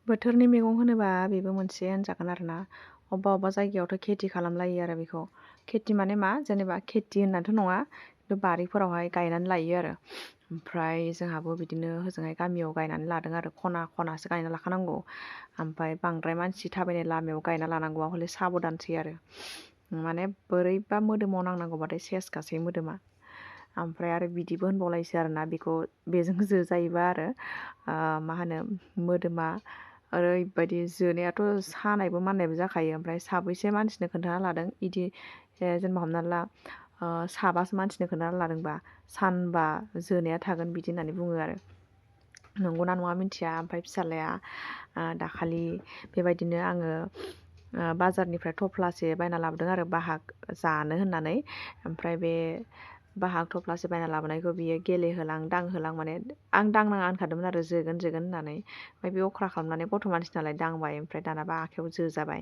बोथोरनि मैगं होनोबा बेबो मोनसे होनजागोन आरोना। अबेबा जायगायावथ' खेथि खालामलायो आरो बेखौ। खेथि माने मा जेनेबा खेथि होननाथ' नङा खिन्थु बारिफोरावहाय गायनानै लायो आरो। ओमफ्राय जोंहाबो बिदिनो होजोंहाय गामियाव गायनानै लादों आरो खना खनासो गायना लाखानांगौ। ओमफ्राय बांद्राय मानसि थाबायनाय लामायाव गायना लानांगौआ हले साबधानसै आरो। माने बोरैबा मोदोमाव नांनांगौबाथाय सेसखासै मोदोमा। ओमफ्राय आरो बिदिबो होनबावलायसो आरोना बेखौ बेजों जोजायोबा आरो मा होनो मोदोमा ओरैबायदि जोनायाथ' सानायबो माननायबो जाखायो। ओमफ्राय साबैसे मानसिनो खोन्थाना लादों इदि जेनेबा हमना ला साबासो मानसिनो खोन्थाना लादोंबा सानबा जोनाया थागोन बिदि होननानै बुङो आरो। नंगौना नङा मिन्थिया। ओमफ्राय फिसालाया दाखालि बेबायदिनो आङो बाजारनिफ्राय थफ्लासे बायना लाबोदों आरो बाहाग जानो होननानै। ओमफ्राय बे बाहाग थफ्लासे बायना लाबोनायखौ बियो गेलेहोलां दांहोलां माने आं दांनाङा होनखादोंमोन आरो जोगोन जोगोन होननानै। ओमफ्राय बे अख्रा खालामनानै गथ' मानसि नालाय दांबाय। ओमफ्राय दानाबा आखाइयाव जोजाबाय।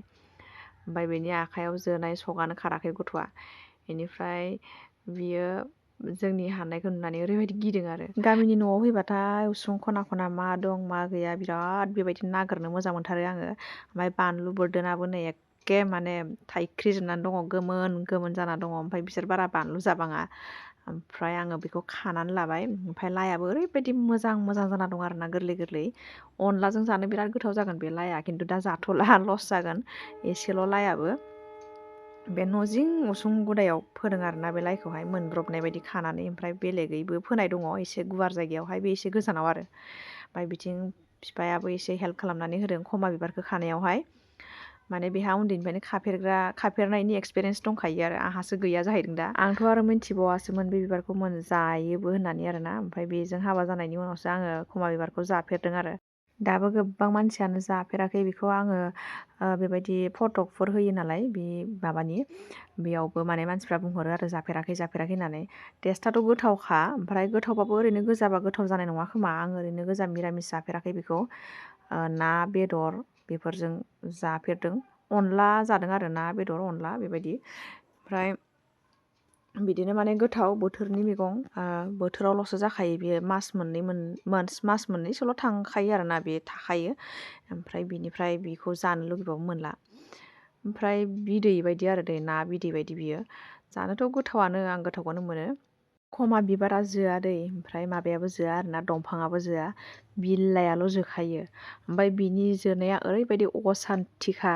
ओमफ्राय बेनि आखाइयाव जोनाय सगानो खाराखै गथ'आ। बेनिफ्राय बियो जोंनि हाननायखौ नुनानै ओरैबायदि गिदों आरो। गामिनि न'आव फैबाथाय उसुं खना खना मा दं मा गैया बिराद बेबायदि नागिरनो मोजां मोनथारो आङो। ओमफ्राय बानलु बोरदोनाबो नै एखे माने थाइख्रिजोबनानै दङ गोमोन गोमोन जाना दङ। ओमफ्राय बिसोर बारा बानलु जाबाङा। ओमफ्राय आङो बेखौ खानानै लाबाय। ओमफ्राय लाइआबो ओरैबायदि मोजां मोजां जाना दं आरोना गोरलै गोरलै। अनलाजों जानो बिराद गोथाव जागोन बे लाइआ खिन्थु दा जाथ'ला लस जागोन एसेल' लाइआबो। बे न'जिं उसुं गुदायाव फोदों आरोना बे लाइखौहाय मोनब्रबनाय बायदि खानानै। ओमफ्राय बेलेगैबो फोनाय दङ एसे गुवार जायगायावहाय बे एसे गोजानाव आरो। ओमफ्राय बिथिं बिफायाबो एसे हेल्प खालामनानै होदों खमा बिबारखौ खानायावहाय। माने बेहा उन्दैनिफ्रायनो खाफेरनायनि एक्सपिरियेन्स दंखायो आरो आंहासो गैया जाहैदों दा। आंथ' आरो मिन्थिबावासोमोन बे बिबारखौ जायोबो होननानै आरोना। ओमफ्राय बेजों हाबा जानायनि उनावसो आङो खमा बिबारखौ जाफेरदों आरो। दाबो गोबां मानसियानो जाफेराखै बेखौ। आङो बेबायदि फटकफोर होयो नालाय बे माबानि बेयावबो माने मानसिफ्रा बुंहरो आरो जाफेराखै जाफेराखै होननानै। टेस्टआथ' गोथावखा। ओमफ्राय गोथावबाबो ओरैनो गोजाबा गोथाव जानाय नङा खोमा। आं ओरैनो गोजा मिरामिस जाफेराखै बेखौ। ना बेदर बेफोरजों जाफेरदों। अनला जादों आरो ना बेदर अनला बेबायदि। ओमफ्राय बिदिनो माने गोथाव बोथोरनि मैगं बोथोरावल'सो जाखायो बेयो मास मोननैसोल' थांखायो आरोना बे थाखायो। ओमफ्राय बिनिफ्राय बेखौ जानो लुगैबाबो मोनला। ओमफ्राय बिदै बायदि आरो दै ना बिदै बायदि बियो जानोथ' गोथावानो आं गोथावखौनो मोनो। खमा बिबारा जोआ दै। ओमफ्राय माबायाबो जोआ आरोना दंफाङाबो जोआ बिलाइआल' जोखायो। ओमफ्राय बिनि जोनाया ओरैबायदि असान्थिखा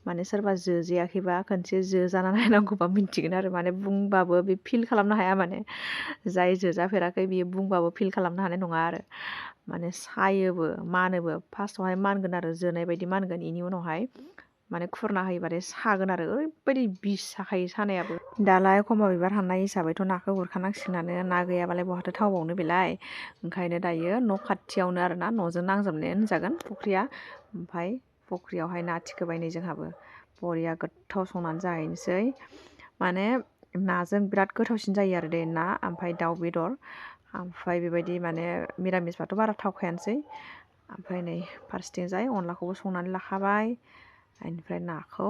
माने सोरबा जोजेयाखैबा खनसे जोजाना नायनांगौबा मिन्थिगोन आरो। माने बुंबाबो बे फिल खालामनो हाया माने जाय जोजाफेराखै बियो बुंबाबो फिल खालामनो हानाय नङा आरो। माने सायोबो मानोबो फार्स्टआवहाय मानगोन आरो जोनाय बायदि मानगोन बेनि उनावहाय माने खुरना होयोबाथाय सागोन आरो ओरैबायदि बिस जाखायो सानायाबो। दालाय खमा बिबार हाननाय हिसाबैथ' नाखौ गुरखानांसिगोनानो। ना गैयाबालाय बहाथो थावबावनो बेलाय। ओंखायनो दायो न' खाथियावनो आरोना न'जों नांजाबनाय होनजागोन फुख्रिया। ओमफ्राय फुख्रियावहाय ना थिखोबाय नै जोंहाबो बरिया गोथाव संनानै जाहैनोसै। माने नाजों बिराद गोथावसिन जायो आरो दै ना ओमफ्राय दाउ बेदर। ओमफ्राय बेबायदि माने मिरामिसबाथ' बारा थावखायानोसै। ओमफ्राय नै फारसेथिंजाय अनलाखौबो संनानै लाखाबाय। बेनिफ्राय नाखौ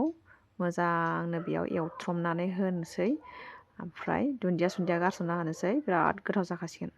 मोजांनो बेयाव एवथ्रमनानै होनोसै। ओमफ्राय दुन्दिया सुन्दिया गारसनना होनोसै बिराद गोथाव जाखासिगोन।